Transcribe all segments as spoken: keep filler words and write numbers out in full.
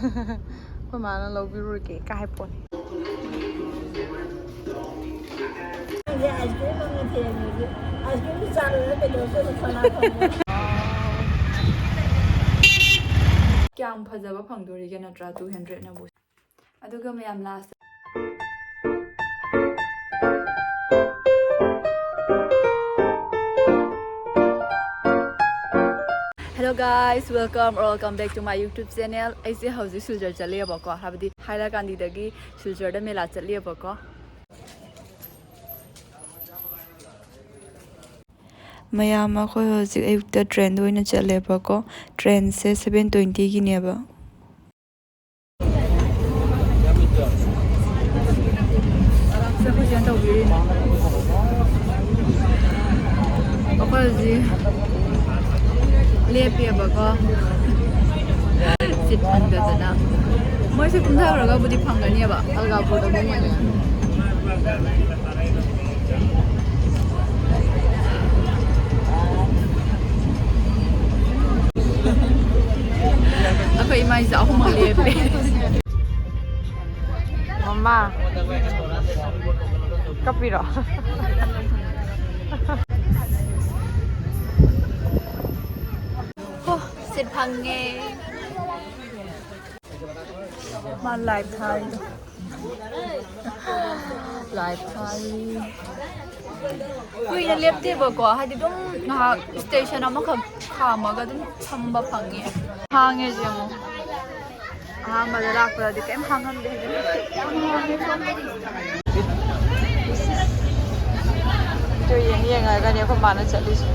ꯑꯩꯈꯣꯏ ꯃꯥꯅ ꯂꯧꯕꯤꯔꯨꯔꯒꯦ ꯀꯥꯏ ꯍꯥꯏ ꯄꯣꯠꯅꯤ꯫ ꯀꯌꯥꯝ ꯐꯖꯕ ꯐꯪꯗꯣꯔꯤꯒꯦ ꯅꯠꯇ꯭ꯔꯥ, ꯇꯨ ꯍꯟꯗ꯭ꯔꯦꯠꯅꯕꯨ꯫ ꯑꯗꯨꯒ ꯃꯌꯥꯝ ꯂꯥꯁ꯫ Hello guys, welcome or welcome back to my YouTube channel. ꯑꯩꯁꯦ ꯍꯧꯖꯤꯛ ꯁꯤꯜꯆꯔ ꯆꯠꯂꯤꯑꯕꯀꯣ, ꯍꯥꯏꯕꯗꯤ ꯍꯥꯏꯂꯥꯀꯥꯟꯗꯤꯗꯒꯤ ꯁꯤꯜꯆꯔꯗ ꯃꯦꯂꯥ ꯆꯠꯂꯤꯑꯕꯀꯣ꯫ ꯃꯌꯥꯝ, ꯑꯩꯈꯣꯏ ꯍꯧꯖꯤꯛ ꯑꯌꯨꯛꯇ ꯇ꯭ꯔꯦꯟꯗ ꯑꯣꯏꯅ ꯆꯠꯂꯦꯕꯀꯣ꯫ ꯇ꯭ꯔꯦꯟꯁꯦ ꯁꯚꯦꯟ ꯇ꯭ꯋꯦꯟꯇꯤꯒꯤꯅꯦꯕ꯫ ꯑꯩꯈꯣꯏ ꯍꯧꯖꯤꯛ ꯂꯦꯞꯄꯦꯕꯀꯣ, ꯁꯤꯠ ꯐꯪꯗꯗꯅ꯫ ꯃꯣꯏꯁꯦ ꯀꯨꯝꯊꯈ꯭ꯔꯒꯕꯨꯗꯤ ꯐꯪꯒꯅꯦꯕ, ꯑꯜꯒꯥꯄꯨꯔꯗ ꯀꯨꯝꯃꯅꯤ꯫ ꯑꯩꯈꯣꯏ ꯏꯃꯥꯏꯁꯦ ꯑꯍꯨꯝꯃꯛ ꯂꯦꯞꯄꯦ꯫ ꯃꯃꯥ, ꯀꯞꯄꯤꯔꯣ? ꯍꯣ, ꯁꯤꯠ ꯐꯪꯉꯦ꯫ ꯃꯥ ꯂꯥꯏꯚ ꯊꯥꯔꯤꯗꯣ꯫ ꯂꯥꯏꯚ ꯊꯥꯔꯤ꯫ ꯀꯨꯏꯅ ꯂꯦꯞꯇꯦꯕꯀꯣ, ꯍꯥꯏꯗꯤ ꯑꯗꯨꯝ ꯉꯥꯏꯍꯥꯛ ꯁ꯭ꯇꯦꯁꯟ ꯑꯃꯈꯛ ꯈꯥꯝꯃꯒ ꯑꯗꯨꯝ ꯐꯝꯕ ꯐꯪꯉꯦ꯫ ꯍꯥꯡꯉꯦ ꯁꯤ ꯌꯦꯡꯉꯣ꯫ ꯑꯍꯥꯟꯕꯗ ꯂꯥꯛꯄꯗꯗꯤ ꯀꯩꯝ ꯍꯥꯡꯉꯝꯗꯦ꯫ ꯚꯤꯗꯤꯑꯣ ꯌꯦꯡ ꯌꯦꯡꯉꯒꯅꯦ ꯑꯩꯈꯣꯏ ꯃꯥꯅ ꯆꯠꯂꯤꯁꯦ꯫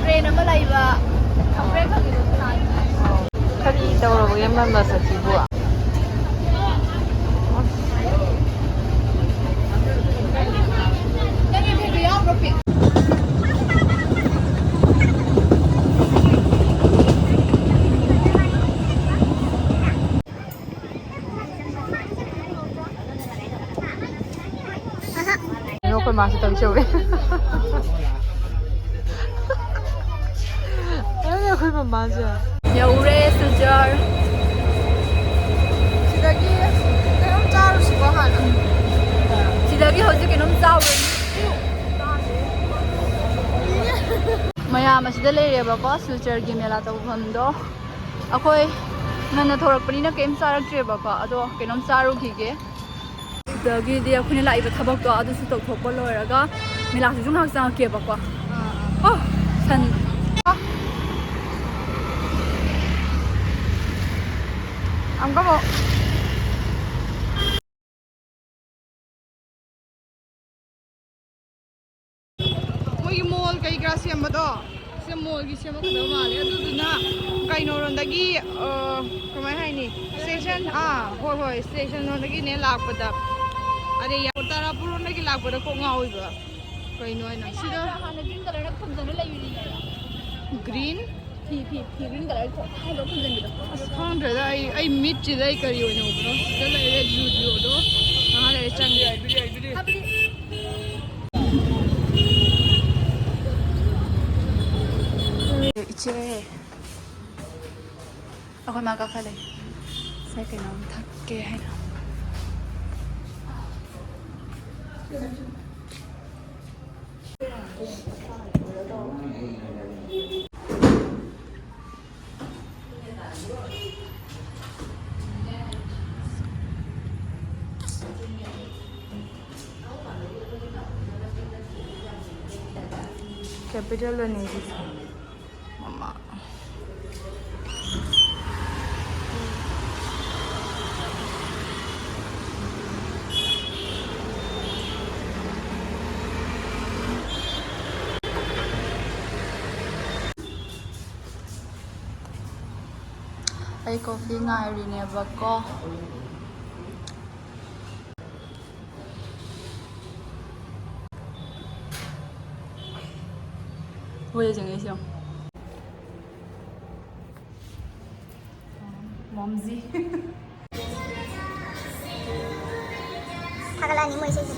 ꯇ꯭ꯔꯦꯟ ꯑꯃ ꯂꯥꯛꯏꯕ꯫ ꯈꯪꯕ꯭ꯔꯥ ꯈꯪꯉꯤꯗꯣ ꯅꯍꯥꯟ꯫ ꯀꯔꯤ ꯇꯧꯔꯕꯒꯦ ꯃꯥ ꯃꯁꯛꯁꯤꯕꯨ? ꯅꯪꯒꯤ ꯐꯤꯗꯨ ꯌꯥꯎꯕ꯭ꯔꯣ, ꯄꯤꯡ? ꯑꯩꯈꯣꯏ ꯃꯥꯁꯦ ꯇꯧꯔꯤꯁꯦ ꯌꯦꯡꯉꯨꯅꯦ꯫ ꯑꯩ ꯑꯩꯈꯣꯏ ꯃꯃꯥꯁꯦ꯫ ꯌꯧꯔꯦ ꯁꯤꯜꯆꯔ꯫ ꯁꯤꯗꯒꯤ ꯀꯩꯅꯣꯝ ꯆꯥꯔꯨꯁꯤꯀꯣ ꯍꯥꯟꯅ꯫ ꯁꯤꯗꯒꯤ ꯍꯧꯖꯤꯛ ꯀꯩꯅꯣꯝ ꯆꯥꯎꯔꯅꯤ꯫ ꯃꯌꯥꯝ ꯑꯁꯤꯗ ꯂꯩꯔꯦꯕꯀꯣ, ꯁꯤꯜꯆꯔꯒꯤ ꯃꯦꯂꯥ ꯇꯧꯐꯝꯗꯣ꯫ ꯑꯩꯈꯣꯏ ꯉꯟꯅ ꯊꯣꯔꯛꯄꯅꯤꯅ ꯀꯩꯝ ꯆꯥꯔꯛꯇ꯭ꯔꯦꯕꯀꯣ, ꯑꯗꯣ ꯀꯩꯅꯣꯝ ꯆꯥꯔꯨꯈꯤꯒꯦ꯫ ꯑꯗꯒꯤꯗꯤ ꯑꯩꯈꯣꯏꯅ ꯂꯥꯛꯏꯕ ꯊꯕꯛꯇꯣ ꯑꯗꯨꯁꯨ ꯇꯧꯊꯣꯛꯄ ꯂꯣꯏꯔꯒ ꯃꯦꯂꯥꯁꯤꯁꯨ ꯉꯥꯏꯍꯥꯛ ꯆꯪꯉꯛꯀꯦꯕꯀꯣ꯫ ꯑꯣ, ꯁꯟ꯫ ꯑꯃꯨꯛꯀ ꯑꯃꯨꯛ꯫ ꯃꯣꯏꯒꯤ ꯃꯣꯜ ꯀꯩ ꯀꯔꯥ ꯁꯦꯝꯕꯗꯣ, ꯁꯤꯗ ꯃꯣꯜꯒꯤ ꯁꯦꯝꯃꯛꯀꯗꯕ ꯃꯥꯜꯂꯦ꯫ ꯑꯗꯨꯗꯨꯅ ꯀꯩꯅꯣꯔꯣꯝꯗꯒꯤ, ꯑ, ꯀꯃꯥꯏ ꯍꯥꯏꯅꯤ, ꯁ꯭ꯇꯦꯁꯟ, ꯑꯥ, ꯍꯣꯏ, ꯍꯣꯏ, ꯁ꯭ꯇꯦꯁꯟꯔꯣꯝꯗꯒꯤꯅꯦ ꯂꯥꯛꯄꯗ, ꯑꯗꯩ ꯇꯥꯔꯥꯄꯨꯔꯔꯣꯝꯗꯒꯤ ꯂꯥꯛꯄꯗ ꯀꯣꯛ ꯉꯥꯎꯋꯤꯕ꯫ ꯀꯩꯅꯣ ꯍꯥꯏꯅ ꯁꯤꯗ ꯍꯥꯟꯅ ꯒ꯭ꯔꯤꯟ ꯀꯂꯔꯅ ꯈꯨꯝꯖꯤꯜꯂ ꯂꯩꯔꯤꯅꯦ꯫ ꯒ꯭ꯔꯤꯟ? ꯐꯤ, ꯐꯤ, ꯐꯤ ꯒ꯭ꯔꯤꯟ ꯀꯂꯔ ꯊꯣꯛ ꯍꯥꯏꯗꯣ ꯈꯨꯝꯖꯤꯟꯕꯤꯗꯣ꯫ ꯑꯁ, ꯈꯪꯗ꯭ꯔꯦꯗ, ꯑꯩ, ꯑꯩ ꯃꯤꯠꯁꯤꯗ ꯑꯩ ꯀꯔꯤ ꯑꯣꯏꯅ ꯎꯕꯅꯣ? ꯁꯤꯗ ꯂꯩꯔꯦ ꯖꯨꯗꯤꯑꯣꯗꯣ꯫ ꯉꯥꯏꯍꯥꯛ ꯂꯩꯔꯦ ꯆꯪꯒꯦ꯫ ꯍꯥꯏꯕꯗꯤ ꯏꯆꯦ, ꯑꯩꯈꯣꯏ ꯃꯥ ꯀꯥꯈꯠꯂꯦ꯫ ꯉꯁꯥꯏ ꯀꯩꯅꯣꯝ ꯊꯛꯀꯦ ꯍꯥꯏꯅ꯫ ꯀꯦꯄꯤꯇꯦꯜꯗꯅꯦ ꯁꯤꯁꯦ꯫ ꯃꯃꯥ꯫ ꯑꯩ ꯀꯣꯐꯤ ꯉꯥꯏꯔꯤꯅꯦꯕꯀꯣ꯫ ꯍꯣꯏ, ꯆꯪꯉꯛꯏꯁꯦ ꯌꯦꯡꯉꯣ꯫ ꯃꯣꯝꯖꯤ꯫ ꯊꯥꯒꯠꯂꯛꯑꯅꯤ ꯃꯣꯏ ꯏꯁꯩꯁꯦ꯫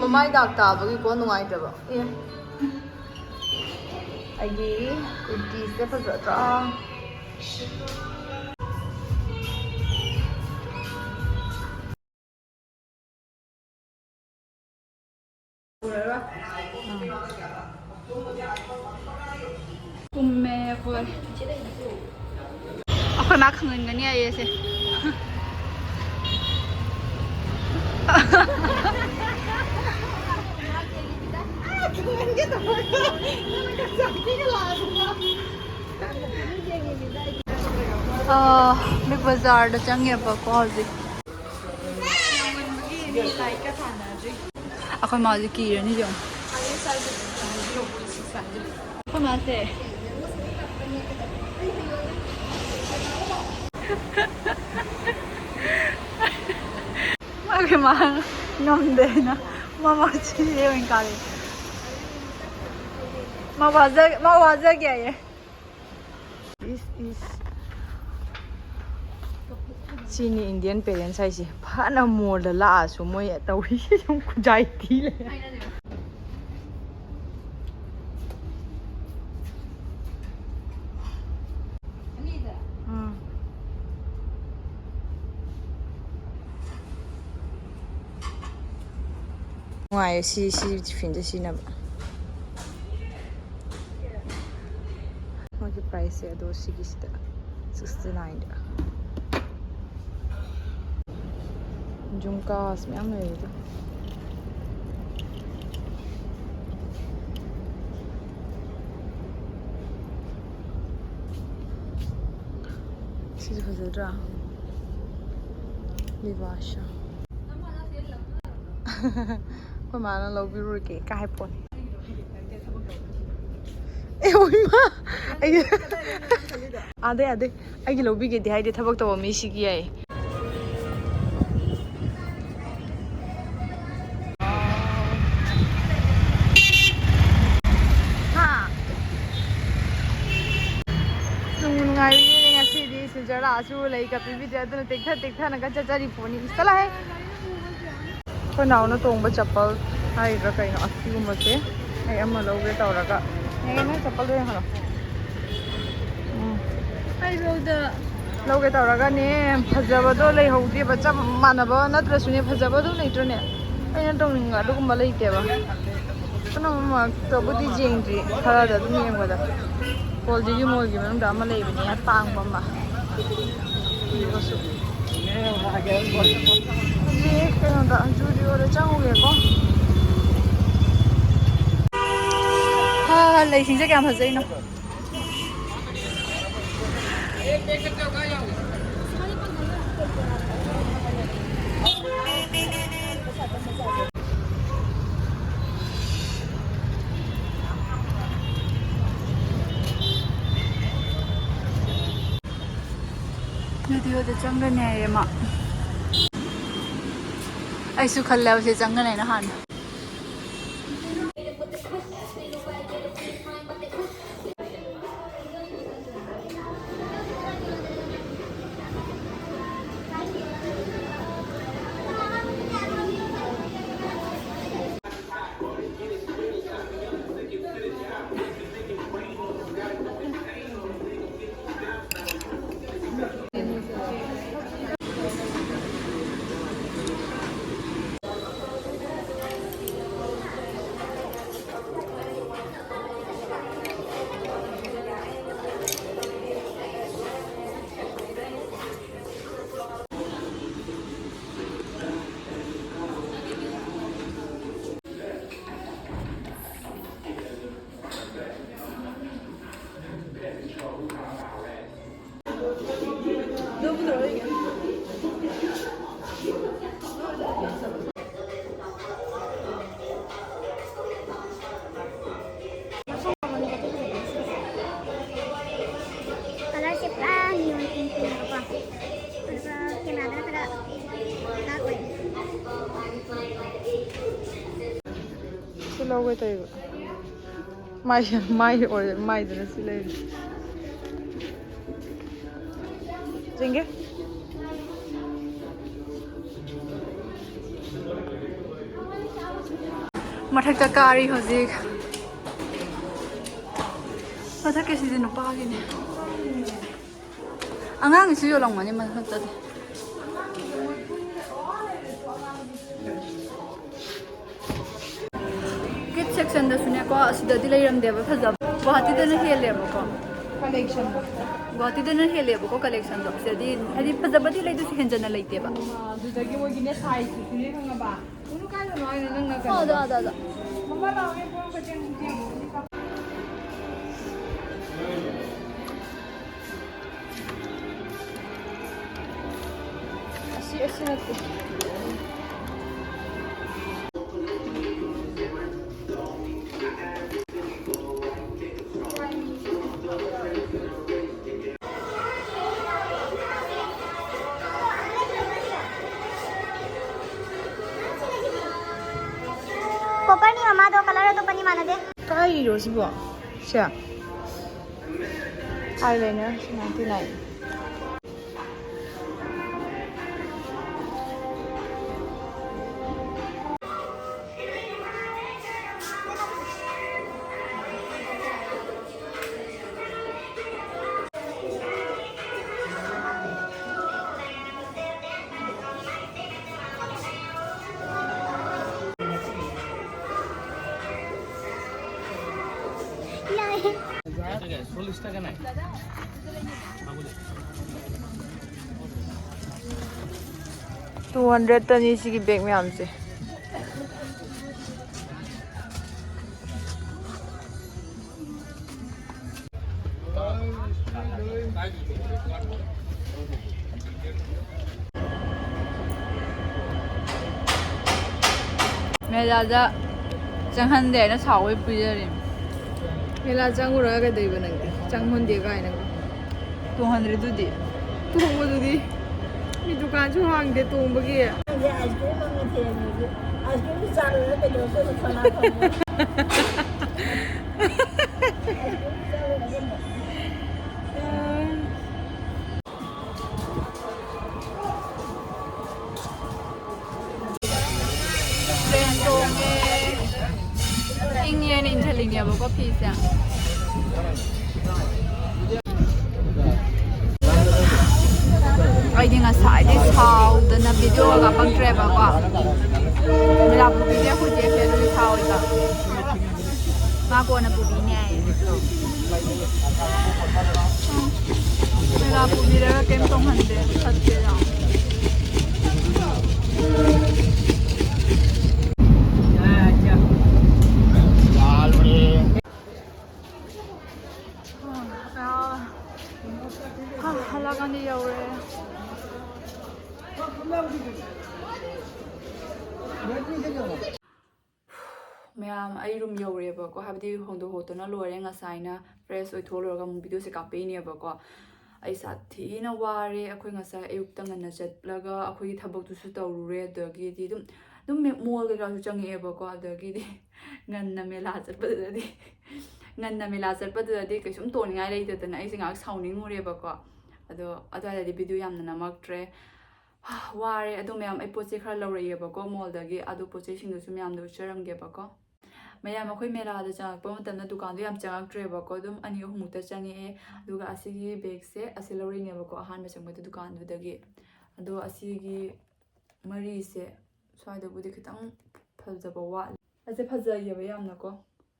ꯃꯃꯥꯏ ꯗꯥꯛ ꯇꯥꯕꯒꯤꯀꯣ ꯅꯨꯡꯉꯥꯏꯇꯕ꯫ ꯑꯦ꯫ ꯑꯩꯒꯤ ꯀꯨꯔꯇꯤꯁꯦ ꯐꯖꯗ꯭ꯔꯥ? ꯀꯨꯝꯃꯦ ꯑꯩꯈꯣꯏ꯫ ꯑꯩꯈꯣꯏ ꯃꯥ ꯈꯪꯍꯟꯒꯅꯤ ꯍꯥꯏꯌꯦ ꯁꯦ꯫ ꯑꯥ, ꯕꯤꯛ ꯕꯖꯥꯔꯗ ꯆꯪꯉꯦꯕꯀꯣ ꯍꯧꯖꯤꯛ꯫ ꯑꯩꯈꯣꯏ ꯃꯥꯁꯦ ꯀꯤꯔꯅꯤ ꯌꯦꯡꯉꯣ꯫ ꯑꯩꯈꯣꯏ ꯃꯥꯁꯦ꯫ ꯃꯥꯒꯤ ꯃꯥ ꯉꯝꯗꯦꯅ ꯃꯃꯥ ꯆꯦ ꯑꯣꯏꯅ ꯀꯥꯔꯦ꯫ ꯃꯥ ꯋꯥꯖ-, ꯃꯥ ꯋꯥꯖꯒꯦ ꯍꯥꯏꯌꯦ꯫ ꯏꯁ, ꯏꯁ꯫ ꯁꯤꯅꯤ Indian parents ꯍꯥꯏꯁꯦ꯫ ꯐꯅ ꯃꯣꯜꯗ ꯂꯥꯛꯑꯁꯨ ꯃꯣꯏ ꯇꯧꯔꯤꯁꯦ ꯁꯨꯝ ꯈꯨꯖꯥꯏ ꯊꯤ ꯂꯩ꯫ ꯎꯝ꯫ ꯅꯨꯡꯉꯥꯏꯌꯦ ꯁꯤ, ꯁꯤ ꯇꯤꯐꯤꯟꯁꯦ ꯁꯤꯖꯤꯟꯅꯕ꯫ ꯃꯣꯏꯒꯤ price ꯁꯦ ꯑꯗꯣ ꯁꯤꯒꯤꯁꯤꯗ sixty nine꯫ ꯖꯨꯝꯀꯥꯁ ꯃꯌꯥꯝ ꯂꯩꯔꯦꯗ꯫ ꯁꯤꯁꯨ ꯐꯖꯗ꯭ꯔꯥ? ꯕꯤꯚꯥꯁꯥ꯫ ꯑꯩꯈꯣꯏ ꯃꯥꯅ ꯂꯧꯕꯤꯔꯨꯔꯒꯦ ꯀꯥꯏ ꯍꯥꯏ ꯄꯣꯠꯅꯤ꯫ ꯑꯦ, ꯑꯣꯏꯃꯥ! ꯑꯩ, ꯑꯥꯗ ꯌꯥꯗꯦ꯫ ꯑꯩꯒꯤ ꯂꯧꯕꯤꯒꯦꯗꯤ ꯍꯥꯏꯗꯦ, ꯊꯕꯛ ꯇꯧꯕ ꯃꯤꯁꯤꯒꯤ ꯌꯥꯏ꯫ ꯍꯥ? ꯅꯨꯡꯕꯨ ꯅꯨꯡꯉꯥꯏꯕꯤꯗꯦꯅꯦ ꯉꯁꯤꯗꯤ꯫ ꯁꯤꯜꯆꯔ ꯂꯥꯛꯑꯁꯨ ꯂꯩꯒ ꯄꯤꯕꯤꯗꯦ, ꯑꯗꯨꯅ ꯇꯦꯛꯊ ꯇꯦꯛꯊꯅꯒ ꯆꯠꯆꯔꯤ ꯄꯣꯠꯅꯤ꯫ ꯏꯁ, ꯆꯠꯂꯣꯍꯦ꯫ ꯑꯩꯈꯣꯏ ꯅꯥꯎꯅ ꯇꯣꯡꯕ ꯆꯄꯜ ꯍꯥꯏꯒꯗ꯭ꯔꯥ ꯀꯩꯅꯣ, ꯑꯁꯤꯒꯨꯝꯕꯁꯦ ꯑꯩ ꯑꯃ ꯂꯧꯒꯦ ꯇꯧꯔꯒ꯫ ꯅꯦ, ꯅꯪ ꯆꯄꯜꯗꯣ ꯌꯦꯡꯍꯜꯂꯣ꯫ ꯎꯝ꯫ ꯑꯩ ꯂꯧꯗ ꯂꯧꯒꯦ ꯇꯧꯔꯒꯅꯦ, ꯐꯖꯕꯗꯣ ꯂꯩꯍꯧꯗꯦꯕ꯫ ꯆꯞ ꯃꯥꯟꯅꯕ ꯅꯠꯇ꯭ꯔꯁꯨꯅꯦ, ꯐꯖꯕ ꯑꯗꯨꯝ ꯂꯩꯇ꯭ꯔꯅꯦ? ꯑꯩꯅ ꯇꯧꯅꯤꯡꯕ ꯑꯗꯨꯒꯨꯝꯕ ꯂꯩꯇꯦꯕ꯫ ꯄꯨꯝꯅꯃꯛꯇꯕꯨꯗꯤ ꯌꯦꯡꯗ꯭ꯔꯤ, ꯈꯔꯗ ꯑꯗꯨꯝ ꯌꯦꯡꯕꯗ꯫ ꯀꯣꯜꯗꯤꯒꯤ ꯃꯣꯜꯒꯤ ꯃꯅꯨꯡꯗ ꯑꯃ ꯂꯩꯕꯅꯦ, ꯑꯇꯥꯡꯕ ꯑꯃ꯫ ꯑꯗꯨꯒꯁꯨ ꯍꯧꯖꯤꯛ ꯀꯩꯅꯣꯗ, ꯖꯨꯗꯤꯑꯣꯗ ꯆꯪꯉꯨꯒꯦꯀꯣ꯫ ꯍꯥ, ꯂꯩꯁꯤꯡꯁꯦ ꯀꯌꯥꯝ ꯐꯖꯩꯅꯣ꯫ ꯖꯨꯗꯤꯑꯣꯗ ꯆꯪꯒꯅꯤ ꯍꯥꯏꯌꯦ ꯃꯥ꯫ ꯑꯩꯁꯨ ꯈꯜꯂꯦꯕ ꯁꯤ ꯆꯪꯒꯅꯤ ꯍꯥꯏꯅ ꯍꯥꯟꯅ꯫ ꯀꯂꯔꯁꯦ ꯄꯨꯔꯥ neon pink ꯅꯦꯕꯀꯣ꯫ ꯑꯗꯨꯒ camera ꯗꯅ ꯈꯔ dark ꯑꯣꯏ꯫ ꯁꯤ ꯂꯧꯒꯦ ꯇꯧꯔꯤꯕ꯫ ꯃꯥꯏ, ꯃꯥꯏ ꯑꯣꯏ-, ꯃꯥꯏꯗꯨꯅ ꯁꯤ ꯂꯩꯔꯤ꯫ ꯌꯦꯡꯒꯦ꯫ ꯃꯊꯛꯇ ꯀꯥꯔꯤ ꯍꯧꯖꯤꯛ꯫ ꯃꯊꯛꯀꯤꯁꯤꯗꯤ ꯅꯨꯄꯥꯒꯤꯅꯦ꯫ ꯑꯉꯥꯡꯒꯤꯁꯨ ꯌꯣꯜꯂꯝꯒꯅꯤ ꯃꯊꯛꯇꯗꯤ꯫ ꯀꯤꯠ ꯁꯦꯛꯁꯟꯗꯁꯨꯅꯦꯀꯣ, ꯑꯁꯤꯗꯗꯤ ꯂꯩꯔꯝꯗꯦꯕ ꯐꯖꯕ꯫ ꯒꯨꯍꯥꯇꯤꯗꯅ ꯍꯦꯜꯂꯦꯕꯀꯣ꯫ ꯀꯂꯦꯛꯁꯟꯗꯣ꯫ ꯒꯨꯍꯥꯇꯤꯗꯅ ꯍꯦꯜꯂꯦꯕꯀꯣ ꯀꯂꯦꯛꯁꯟꯗꯣ꯫ ꯁꯤꯗꯗꯤ ꯍꯥꯏꯗꯤ ꯐꯖꯕꯗꯤ ꯂꯩꯗꯣꯏꯁꯨ ꯍꯦꯟꯖꯟꯅ ꯂꯩꯇꯦꯕ꯫ ꯑꯗꯨꯗꯒꯤ ꯃꯣꯏꯒꯤꯅꯦ ꯁꯥꯏꯖꯇꯨꯁꯨꯅꯦ ꯈꯪꯉꯕ? ꯀꯩꯅꯣ ꯀꯥꯏꯗꯅꯣ ꯍꯥꯏꯅꯣ ꯅꯪꯅ ꯑꯣ, ꯑꯗꯣ, ꯀꯩꯅꯣꯗꯣ? ꯑꯗꯣ, ꯑꯗꯣ꯫ ꯃꯃꯥ ꯂꯥꯛꯑꯣꯅꯦ, ꯄꯣꯔꯣꯝ ꯀꯆꯦꯡ ꯀꯆꯦꯡ꯫ ꯑꯁꯤ, ꯑꯁꯤ ꯅꯠꯇꯦ꯫ ꯀꯣꯄꯔꯅꯤ ꯃꯃꯥꯗꯣ, ꯀꯂꯔ ꯑꯇꯣꯞꯄꯅꯤ ꯃꯥꯟꯅꯗꯦ꯫ ꯀꯥꯏꯔꯤꯔꯣ ꯁꯤꯕꯣ? ꯁꯦ꯫ ꯑꯥꯏ ꯂꯥꯏꯅꯔ ꯁꯤ ꯅꯥꯏꯟꯇꯤ ꯅꯥꯏꯟ꯫ Two hundred ꯇꯅꯤ ꯁꯤꯒꯤ ꯕꯦꯒ ꯃꯌꯥꯝꯁꯦ꯫ ꯃꯦꯂꯥꯗ ꯆꯪꯍꯟꯗꯦ ꯍꯥꯏꯅ ꯁꯥꯎꯕꯩ ꯄꯤꯖꯔꯤꯅꯤ꯫ ꯃꯦꯂꯥ ꯆꯪꯉꯨꯔꯒ ꯀꯩꯗꯧꯕ ꯅꯪꯗꯤ? ꯆꯪꯍꯟꯗꯦ ꯀꯥꯏꯅ꯫ ꯇꯣꯡꯍꯟꯗ꯭ꯔꯤꯗꯨꯗꯤ꯫ ꯇꯣꯡꯕꯗꯨꯗꯤ꯫ ꯃꯤ ꯗꯨꯀꯥꯟꯁꯨ ꯍꯥꯡꯗꯦ ꯇꯣꯡꯕꯒꯤ꯫ ꯅꯪꯗꯤ ꯑꯥꯏꯁ ꯀ꯭ꯔꯤꯝ ꯑꯃ ꯊꯦꯡꯉꯦ꯫ ꯑꯥꯏꯁ ꯀ꯭ꯔꯤꯝꯗꯤ ꯆꯥꯔꯨꯔꯒ ꯀꯩꯗꯧꯗꯣꯏꯅꯣ ꯁꯅꯥ ꯐꯪꯉꯣꯏ꯫ ꯇ꯭ꯔꯦꯟ ꯇꯣꯡꯉꯦ꯫ ꯑꯩꯅ ꯏꯟꯁꯤꯜꯂꯤꯅꯦꯕꯀꯣ ꯐꯤꯁꯦ꯫ ꯑꯩꯗꯤ ꯉꯁꯥꯏꯗꯤ ꯁꯥꯎꯗꯅ ꯚꯤꯗꯤꯑꯣꯒ ꯀꯥꯞꯄꯛꯇ꯭ꯔꯦꯕꯀꯣ꯫ ꯃꯦꯂꯥ ꯄꯨꯕꯤꯗꯦ ꯑꯩꯈꯣꯏ ꯆꯦꯁꯦ, ꯑꯗꯨꯒꯤ ꯁꯥꯎꯔꯤꯕ꯫ ꯃꯥ ꯀꯣꯟꯅ ꯄꯨꯕꯤꯅꯦ ꯍꯥꯏꯌꯦ꯫ ꯃꯦꯂꯥ ꯄꯨꯕꯤꯔꯒ ꯀꯩꯝ ꯇꯧꯍꯟꯗꯦ꯫ ꯐꯠꯇꯦ ꯌꯥꯝ꯫ ꯍꯜꯂꯛꯑꯀꯥꯟꯗ ꯌꯧꯔꯦ꯫ ꯃꯌꯥꯝ, ꯑꯩ ꯔꯨꯝ ꯌꯧꯔꯦꯕꯀꯣ, ꯍꯥꯏꯕꯗꯤ ꯍꯣꯡꯗꯣꯛ ꯍꯣꯡꯗꯣꯛꯇꯅ ꯂꯣꯏꯔꯦ꯫ ꯉꯁꯥꯏꯅ ꯐ꯭ꯔꯦꯁ ꯑꯣꯏꯊꯣꯛ ꯂꯣꯏꯔꯒ ꯑꯃꯨꯛ ꯚꯤꯗꯤꯑꯣꯁꯦ ꯀꯥꯞꯄꯛꯏꯅꯦꯕꯀꯣ꯫ ꯑꯩ ꯁꯥꯊꯤꯅ ꯋꯥꯔꯦ꯫ ꯑꯩꯈꯣꯏ ꯉꯁꯥꯏ ꯑꯌꯨꯛꯇ ꯉꯟꯅ ꯆꯠꯂꯒ ꯑꯩꯈꯣꯏꯒꯤ ꯊꯕꯛꯇꯨꯁꯨ ꯇꯧꯔꯨꯔꯦ, ꯑꯗꯒꯤꯗꯤ ꯑꯗꯨꯝ ꯑꯗꯨꯝ ꯃꯣꯜ ꯀꯩꯀꯥꯁꯨ ꯆꯪꯉꯛꯑꯦꯕꯀꯣ꯫ ꯑꯗꯒꯤꯗꯤ ꯉꯟꯅ ꯃꯦꯂꯥ ꯆꯠꯄꯗꯨꯗꯗꯤ ꯉꯟꯅ ꯃꯦꯂꯥ ꯆꯠꯄꯗꯨꯗꯗꯤ ꯀꯩꯁꯨꯝ ꯇꯣꯡꯅꯤꯡꯉꯥꯏ ꯂꯩꯇꯗꯅ ꯑꯩꯁꯦ ꯉꯥꯏꯍꯥꯛ ꯁꯥꯎꯅꯤꯡꯉꯨꯔꯦꯕꯀꯣ꯫ ꯑꯗꯣ ꯑꯗꯨꯋꯥꯏꯗꯗꯤ ꯚꯤꯗꯤꯑꯣ ꯌꯥꯝꯅ ꯅꯝꯃꯛꯇ꯭ꯔꯦ꯫ ꯋꯥꯔꯦ꯫ ꯑꯗꯣ ꯃꯌꯥꯝ, ꯑꯩ ꯄꯣꯠ ꯆꯩ ꯈꯔ ꯂꯧꯔꯛꯑꯦꯕꯀꯣ ꯃꯣꯜꯗꯒꯤ꯫ ꯑꯗꯣ ꯄꯣꯠ ꯆꯩꯁꯤꯡꯗꯨꯁꯨ ꯃꯌꯥꯝꯗ ꯎꯠꯆꯔꯝꯒꯦꯕꯀꯣ꯫ ꯃꯌꯥꯝ, ꯑꯩꯈꯣꯏ ꯃꯦꯂꯥꯗ ꯆꯪꯉꯛꯄ ꯃꯇꯝꯗ ꯗꯨꯀꯥꯟꯗꯣ ꯌꯥꯝ ꯆꯪꯉꯛꯇ꯭ꯔꯦꯕꯀꯣ, ꯑꯗꯨꯝ ꯑꯅꯤ ꯑꯍꯨꯝꯃꯨꯛꯇ ꯆꯪꯉꯛꯑꯦ꯫ ꯑꯗꯨꯒ ꯑꯁꯤꯒꯤ ꯕꯦꯒꯁꯦ ꯑꯁꯤ ꯂꯧꯔꯛꯏꯅꯦꯕꯀꯣ ꯑꯍꯥꯟꯕ ꯆꯪꯕꯗ ꯗꯨꯀꯥꯟꯗꯨꯗꯒꯤ꯫ ꯑꯗꯣ ꯑꯁꯤꯒꯤ ꯃꯔꯤꯁꯦ ꯁ꯭ꯋꯥꯏꯗꯕꯨꯗꯤ ꯈꯤꯇꯪ ꯐꯖꯕ ꯋꯥꯠꯂꯤ꯫ ꯑꯁꯦ ꯐꯖꯩꯌꯦꯕ ꯌꯥꯝꯅꯀꯣ,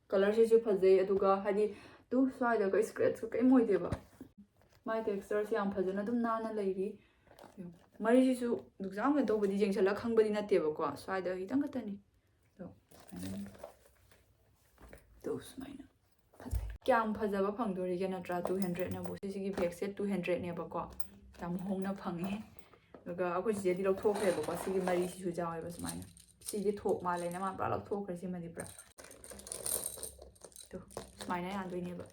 ꯀꯂꯔꯁꯤꯁꯨ ꯐꯖꯩ꯫ ꯑꯗꯨꯒ ꯍꯥꯏꯗꯤ ꯇꯨ ꯁ꯭ꯋꯥꯏꯗꯒ ꯁ꯭ꯀ꯭ꯔꯦꯠꯁꯀ ꯀꯔꯤꯝ ꯑꯣꯏꯗꯦꯕ꯫ ꯃꯥꯏ ꯇꯦꯛꯁꯆꯔꯁꯦ ꯌꯥꯝ ꯐꯖꯅ ꯑꯗꯨꯝ ꯅꯥꯟꯅ ꯂꯩꯔꯤ꯫ ꯃꯔꯤꯁꯤꯁꯨ ꯑꯗꯨꯛ ꯌꯥꯝ ꯀꯩꯅꯣ ꯇꯧꯕꯗꯤ ꯌꯦꯡꯁꯜꯂꯒ ꯈꯪꯕꯗꯤ ꯅꯠꯇꯦꯕꯀꯣ, ꯁ꯭ꯋꯥꯏꯗ ꯈꯤꯇꯪ ꯈꯛꯇꯅꯤ꯫ ꯑꯗꯣ ꯁꯨꯃꯥꯏꯅ, ꯑꯗꯣ ꯁꯨꯃꯥꯏꯅ ꯐꯖꯩ꯫ ꯀꯌꯥꯝ ꯐꯖꯕ ꯐꯪꯗꯣꯔꯤꯒꯦ ꯅꯠꯇ꯭ꯔꯥ? ꯇꯨ ꯍꯟꯗ꯭ꯔꯦꯠꯅꯕꯨ꯫ ꯁꯤꯁꯤꯒꯤ ꯕꯦꯒꯁꯦ ꯇꯨ ꯍꯟꯗ꯭ꯔꯦꯠꯅꯦꯕꯀꯣ, ꯌꯥꯝ ꯍꯣꯡꯅ ꯐꯪꯉꯦ꯫ ꯑꯗꯨꯒ ꯑꯩꯈꯣꯏ ꯆꯤꯆꯦꯗꯤ ꯂꯧꯊꯣꯛꯈ꯭ꯔꯦꯕꯀꯣ, ꯁꯤꯒꯤ ꯃꯔꯤꯁꯤꯁꯨ ꯌꯥꯎꯋꯦꯕ ꯁꯨꯃꯥꯏꯅ꯫ ꯁꯤꯗꯤ ꯊꯣꯛ ꯃꯥꯜꯂꯦꯅ ꯃꯥ ꯄꯨꯔꯥ ꯂꯧꯊꯣꯛꯈ꯭ꯔꯦ ꯁꯤꯃꯗꯤ ꯄꯨꯔꯥ꯫ ꯇꯨ, ꯁꯨꯃꯥꯏꯅ ꯌꯥꯗꯣꯏꯅꯦꯕ꯫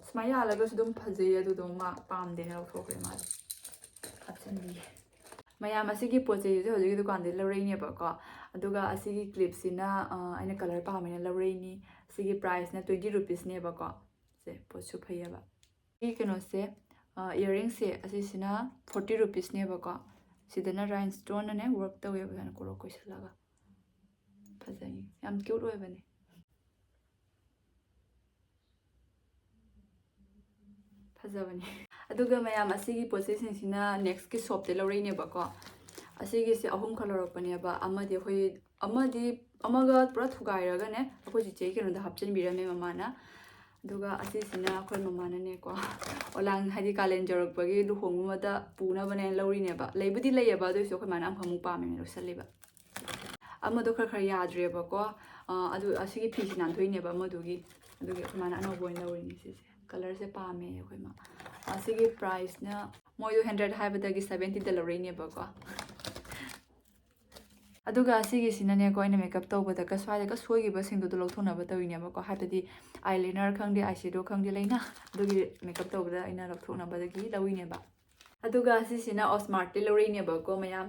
ꯁꯨꯃꯥꯏꯅ ꯌꯥꯜꯂꯒꯁꯨ ꯑꯗꯨꯝ ꯐꯖꯩ, ꯑꯗꯨꯗꯣ ꯃꯥ ꯄꯥꯝꯗꯦꯅ ꯂꯧꯊꯣꯛꯈ꯭ꯔꯦ ꯃꯥꯗꯤ꯫ ꯍꯥꯞꯆꯤꯟꯕꯤꯌꯦ꯫ ꯃꯌꯥꯝ, ꯑꯁꯤꯒꯤ ꯄꯣꯠ ꯆꯩꯁꯦ ꯍꯧꯖꯤꯛꯀꯤ ꯗꯨꯀꯥꯟꯗꯒꯤ ꯂꯧꯔꯛꯏꯅꯦꯕꯀꯣ꯫ ꯑꯗꯨꯒ ꯑꯁꯤꯒꯤ ꯀ꯭ꯂꯤꯞꯁꯤꯅ, ꯑ, ꯑꯩꯅ ꯀꯂꯔ ꯄꯥꯝꯃꯦꯅ ꯂꯧꯔꯛꯏꯅꯤ꯫ ꯁꯤꯒꯤ ꯄ꯭ꯔꯥꯏꯁꯅ ꯇ꯭ꯋꯦꯟꯇꯤ ꯔꯨꯄꯤꯁꯅꯦꯕꯀꯣ꯫ ꯁꯦ, ꯄꯣꯠꯁꯨ ꯐꯩꯌꯦꯕ꯫ ꯁꯤ ꯀꯩꯅꯣꯁꯦ, ꯑ, ꯏꯌꯥꯔꯤꯡꯁꯦ ꯑꯁꯤꯁꯤꯅ ꯐꯣꯔꯇꯤ ꯔꯨꯄꯤꯁꯅꯦꯕꯀꯣ꯫ ꯁꯤꯗꯅ ꯔꯥꯏꯟꯁꯇꯣꯟꯅꯅꯦ ꯋꯔꯛ ꯇꯧꯋꯦꯕ, ꯁꯨꯃꯥꯏꯅ ꯀꯣꯔꯣꯛ ꯀꯣꯏꯁꯜꯂꯒ꯫ ꯐꯖꯩ, ꯌꯥꯝ ꯀ꯭ꯌꯨꯠ ꯑꯣꯏꯕꯅꯦ꯫ ꯐꯖꯕꯅꯦ꯫ ꯑꯗꯨꯒ ꯃꯌꯥꯝ, ꯑꯁꯤꯒꯤ ꯄꯣꯠꯆꯩꯁꯤꯡꯁꯤꯅ ꯅꯦꯛꯁꯀꯤ ꯁꯣꯞꯇꯩ ꯂꯧꯔꯛꯏꯅꯦꯕꯀꯣ꯫ ꯑꯁꯤꯒꯤꯁꯦ ꯑꯍꯨꯝꯈꯛ ꯂꯧꯔꯛꯄꯅꯦꯕ꯫ ꯑꯃꯗꯤ ꯑꯩꯈꯣꯏ, ꯑꯃꯗꯤ, ꯑꯃꯒ ꯄꯨꯔꯥ ꯊꯨꯒꯥꯏꯔꯒꯅꯦ, ꯑꯩꯈꯣꯏ ꯆꯤꯆꯦꯒꯤ ꯀꯩꯅꯣꯗ ꯍꯥꯞꯆꯤꯟꯕꯤꯔꯝꯃꯦ ꯃꯃꯥꯅ꯫ ꯑꯗꯨꯒ ꯑꯁꯤꯁꯤꯅ ꯑꯩꯈꯣꯏ ꯃꯃꯥꯅꯅꯦꯀꯣ, ꯑꯣꯂꯥꯡ, ꯍꯥꯏꯗꯤ ꯀꯥꯂꯦꯟ ꯌꯧꯔꯛꯄꯒꯤ ꯂꯨꯍꯣꯡꯕ ꯑꯃꯗ ꯄꯨꯅꯕꯅꯦꯅ ꯂꯧꯔꯤꯅꯦꯕ꯫ ꯂꯩꯕꯨꯗꯤ ꯂꯩꯌꯦꯕ, ꯑꯗꯨ ꯑꯣꯏꯁꯨ ꯑꯩꯈꯣꯏ ꯃꯥꯅ ꯑꯃꯈꯛꯃꯨꯛ ꯄꯥꯝꯃꯦꯅ ꯂꯧꯁꯜꯂꯤꯕ꯫ ꯑꯃꯗꯣ ꯈꯔ ꯈꯔ ꯌꯥꯗ꯭ꯔꯦꯕꯀꯣ꯫ ꯑ, ꯑꯗꯨ ꯑꯁꯤꯒꯤ ꯐꯤꯁꯤ ꯅꯥꯟꯊꯣꯛꯏꯅꯦꯕ ꯑꯃꯗꯨꯒꯤ꯫ ꯑꯗꯨꯒꯤ ꯑꯩꯈꯣꯏ ꯃꯥꯅ ꯑꯅꯧꯕ ꯑꯣꯏꯅ ꯂꯧꯔꯤꯅꯦ ꯁꯤꯁꯦ꯫ ꯀꯂꯔꯁꯦ ꯄꯥꯝꯃꯦ ꯑꯩꯈꯣꯏ ꯃꯥ꯫ ꯑꯁꯤꯒꯤ ꯄ꯭ꯔꯥꯏꯁꯅ, ꯃꯣꯏꯗꯣ ꯍꯟꯗ꯭ꯔꯦꯠ ꯍꯥꯏꯕꯗꯒꯤ ꯁꯕꯦꯟꯇꯤꯗ ꯂꯧꯔꯛꯏꯅꯦꯕꯀꯣ꯫ ꯑꯗꯨꯒ ꯑꯁꯤꯒꯤꯁꯤꯅꯅꯦꯀꯣ, ꯑꯩꯅ ꯃꯦꯀꯞ ꯇꯧꯕꯗꯒ ꯁ꯭ꯋꯥꯏꯗꯒ ꯁꯣꯏꯈꯤꯕꯁꯤꯡꯗꯣ ꯑꯗꯨ ꯂꯧꯊꯣꯛꯅꯕ ꯇꯧꯔꯤꯅꯦꯕꯀꯣ꯫ ꯍꯥꯏꯕꯗꯤ ꯑꯥꯏꯂꯥꯏꯅꯔ ꯈꯪꯗꯦ, ꯑꯥꯏꯁꯦꯗꯣ ꯈꯪꯗꯦ ꯂꯩꯅ, ꯑꯗꯨꯒꯤ ꯃꯦꯀꯞ ꯇꯧꯕꯗ ꯑꯩꯅ ꯂꯧꯊꯣꯛꯅꯕꯗꯒꯤ ꯂꯧꯔꯤꯅꯦꯕ꯫ ꯑꯗꯨꯒ ꯑꯁꯤꯁꯤꯅ ꯑꯣꯁꯃꯥꯔꯠꯇꯤ ꯂꯧꯔꯛꯏꯅꯦꯕꯀꯣ ꯃꯌꯥꯝ꯫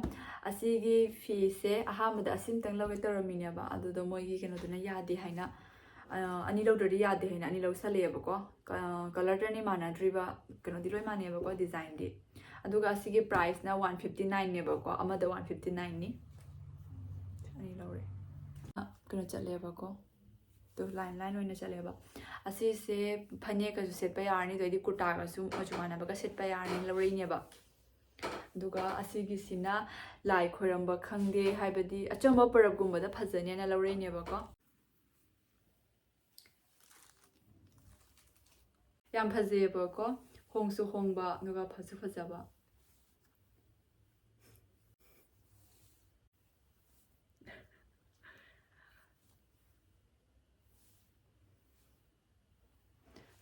ꯑꯁꯤꯒꯤ ꯐꯤꯁꯦ ꯑꯍꯥꯟꯕꯗ ꯑꯁꯤꯝꯇꯪ ꯂꯧꯒꯦ ꯇꯧꯔꯝꯃꯤꯅꯦꯕ, ꯑꯗꯨꯗꯣ ꯃꯣꯏꯒꯤ ꯀꯩꯅꯣꯗꯨꯅ ꯌꯥꯗꯦ ꯍꯥꯏꯅ, ꯑ, ꯑꯅꯤ ꯂꯧꯗ꯭ꯔꯗꯤ ꯌꯥꯗꯦ ꯍꯥꯏꯅ ꯑꯅꯤ ꯂꯧꯁꯜꯂꯛꯑꯦꯕꯀꯣ꯫ ꯀ-, ꯀꯂꯔꯗꯅꯤ ꯃꯥꯟꯅꯗ꯭ꯔꯤꯕ, ꯀꯩꯅꯣꯗꯤ ꯂꯣꯏ ꯃꯥꯟꯅꯩꯕꯀꯣ, ꯗꯤꯖꯥꯏꯟꯗꯤ꯫ ꯑꯗꯨꯒ ꯑꯁꯤꯒꯤ ꯄ꯭ꯔꯥꯏꯁꯅ ꯋꯥꯟ ꯐꯤꯐꯇꯤ ꯅꯥꯏꯟꯅꯦꯕꯀꯣ, ꯑꯃꯗ ꯋꯥꯟ ꯐꯤꯐꯇꯤ ꯅꯥꯏꯟꯅꯤ꯫ ꯑꯅꯤ ꯂꯧꯔꯦ꯫ ꯑ, ꯀꯩꯅꯣ ꯆꯠꯂꯦꯕꯀꯣ꯫ ꯑꯗꯨ ꯂꯥꯏꯟ ꯂꯥꯏꯟ ꯑꯣꯏꯅ ꯆꯠꯂꯦꯕ꯫ ꯑꯁꯤꯁꯦ ꯐꯅꯦꯛꯀꯁꯨ ꯁꯦꯠꯄ ꯌꯥꯔꯅꯤ, ꯑꯗꯩꯗꯤ ꯀꯨꯔꯇꯥꯒꯁꯨ ꯃꯆꯨ ꯃꯥꯟꯅꯕꯒ ꯁꯦꯠꯄ ꯌꯥꯔꯅꯤ ꯂꯧꯔꯛꯏꯅꯦꯕ꯫ ꯑꯗꯨꯒ ꯑꯁꯤꯒꯤꯁꯤꯅ ꯂꯥꯏ ꯈꯣꯏꯔꯝꯕ ꯈꯪꯗꯦ, ꯍꯥꯏꯕꯗꯤ ꯑꯆꯝꯕ ꯄꯔꯕꯒꯨꯝꯕꯗ ꯐꯖꯅꯦꯅ ꯂꯧꯔꯛꯏꯅꯦꯕꯀꯣ꯫ ꯌꯥꯝ ꯐꯖꯩꯌꯦꯕꯀꯣ, ꯍꯣꯡꯁꯨ ꯍꯣꯡꯕ, ꯑꯗꯨꯒ ꯐꯁꯨ ꯐꯖꯕ꯫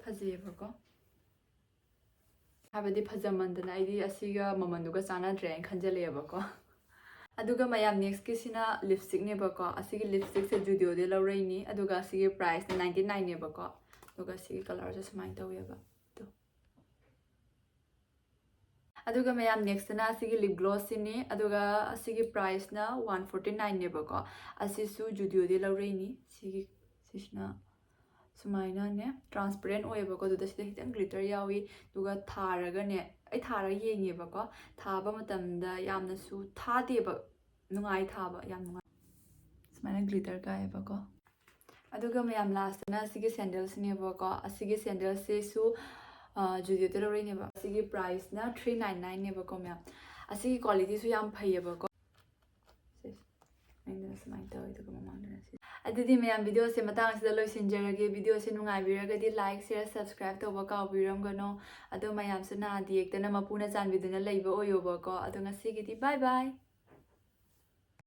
ꯐꯖꯩꯌꯦꯕꯀꯣ꯫ ꯍꯥꯏꯕꯗꯤ ꯐꯖꯃꯟꯗꯅ ꯑꯩꯗꯤ ꯑꯁꯤꯒ ꯃꯃꯜꯗꯨꯒ ꯆꯥꯟꯅꯗ꯭ꯔꯦ ꯍꯥꯏꯅ ꯈꯟꯖꯜꯂꯛꯑꯦꯕꯀꯣ꯫ ꯑꯗꯨꯒ ꯃꯌꯥꯝ, ꯅꯦꯛꯁꯀꯤꯁꯤꯅ ꯂꯤꯞꯁꯇꯤꯛꯅꯦꯕꯀꯣ꯫ ꯑꯁꯤꯒꯤ ꯂꯤꯞꯁꯇꯤꯛꯁꯦ ꯖꯨꯗꯤꯑꯣꯗꯩ ꯂꯧꯔꯛꯏꯅꯤ, ꯑꯗꯨꯒ ꯑꯁꯤꯒꯤ ꯄ꯭ꯔꯥꯏꯁꯅ ꯅꯥꯏꯟꯇꯤ ꯅꯥꯏꯟꯅꯦꯕꯀꯣ꯫ ꯑꯗꯨꯒ ꯁꯤꯒꯤ ꯀꯂꯔꯁꯦ ꯁꯨꯃꯥꯏꯅ ꯇꯧꯋꯦꯕ꯫ ꯑꯗꯣ ꯑꯗꯨꯒ ꯃꯌꯥꯝ, ꯅꯦꯛꯁꯇꯅ ꯑꯁꯤꯒꯤ ꯂꯤꯞ ꯒ꯭ꯂꯣꯁꯁꯤꯅꯤ꯫ ꯑꯗꯨꯒ ꯑꯁꯤꯒꯤ ꯄ꯭ꯔꯥꯏꯁꯅ ꯋꯥꯟ ꯐꯣꯔꯇꯤ ꯅꯥꯏꯟꯅꯦꯕꯀꯣ꯫ ꯑꯁꯤꯁꯨ ꯖꯨꯗꯤꯑꯣꯗꯤ ꯂꯧꯔꯛꯏꯅꯤ꯫ ꯁꯤꯒꯤ, ꯁꯤꯁꯤꯅ ꯁꯨꯃꯥꯏꯅꯅꯦ, ꯇ꯭ꯔꯥꯟꯁꯄꯦꯔꯦꯟ ꯑꯣꯏꯌꯦꯕꯀꯣ꯫ ꯑꯗꯨꯗ ꯁꯤꯗ ꯈꯤꯇꯪ ꯒ꯭ꯂꯤꯇꯔ ꯌꯥꯎꯏ꯫ ꯑꯗꯨꯒ ꯊꯥꯔꯒꯅꯦ, ꯑꯩ ꯊꯥꯔꯒ ꯌꯦꯡꯉꯦꯕꯀꯣ, ꯊꯥꯕ ꯃꯇꯝꯗ ꯌꯥꯝꯅꯁꯨ ꯊꯥꯗꯦꯕ, ꯅꯨꯡꯉꯥꯏ ꯊꯥꯕ, ꯌꯥꯝ ꯅꯨꯡꯉꯥꯏ꯫ ꯁꯨꯃꯥꯏꯅ ꯒ꯭ꯂꯤꯇꯔ ꯀꯥꯏꯌꯦꯕꯀꯣ꯫ ꯑꯗꯨꯒ ꯃꯌꯥꯝ, ꯂꯥꯁꯇꯅ ꯑꯁꯤꯒꯤ ꯁꯦꯟꯗꯜꯁꯤꯅꯦꯕꯀꯣ꯫ ꯑꯁꯤꯒꯤ ꯁꯦꯟꯗꯜꯁꯤꯁꯨ ꯖꯨꯗꯤꯑꯣꯗ ꯂꯧꯔꯛꯏꯅꯦꯕ꯫ ꯑꯁꯤꯒꯤ ꯄ꯭ꯔꯥꯏꯁꯅ ꯊ꯭ꯔꯤ ꯅꯥꯏꯟ ꯅꯥꯏꯟꯅꯦꯕꯀꯣ ꯃꯌꯥꯝ꯫ ꯑꯁꯤꯒꯤ ꯀ꯭ꯋꯥꯂꯤꯇꯤꯁꯨ ꯌꯥꯝ ꯐꯩꯌꯦꯕꯀꯣ꯫ ꯁꯦ, ꯑꯩꯅ ꯁꯨꯃꯥꯏꯅ ꯇꯧꯋꯦ, ꯑꯗꯨꯒ ꯃꯃꯥꯡꯗꯅ ꯁꯤ꯫ ꯑꯗꯨꯗꯤ ꯃꯌꯥꯝ, ꯚꯤꯗꯤꯑꯣꯁꯦ ꯃꯇꯥꯡ ꯑꯁꯤꯗ ꯂꯣꯏꯁꯤꯟꯖꯔꯒꯦ꯫ ꯚꯤꯗꯤꯑꯣꯁꯦ ꯅꯨꯡꯉꯥꯏꯕꯤꯔꯒꯗꯤ ꯂꯥꯏꯛ, ꯁꯤꯌꯔ, ꯁꯕꯁꯀ꯭ꯔꯥꯏꯕ ꯇꯧꯕ ꯀꯥꯎꯕꯤꯔꯝꯒꯅꯣ꯫ ꯑꯗꯣ ꯃꯌꯥꯝꯁꯨ ꯅꯥꯗ ꯌꯦꯛꯇꯅ ꯃꯄꯨꯅ ꯆꯥꯟꯕꯤꯗꯨꯅ ꯂꯩꯕ ꯑꯣꯏꯌꯣꯕꯀꯣ꯫ ꯑꯗꯣ ꯉꯁꯤꯒꯤꯗꯤ ꯕꯥꯏ ꯕꯥꯏ꯫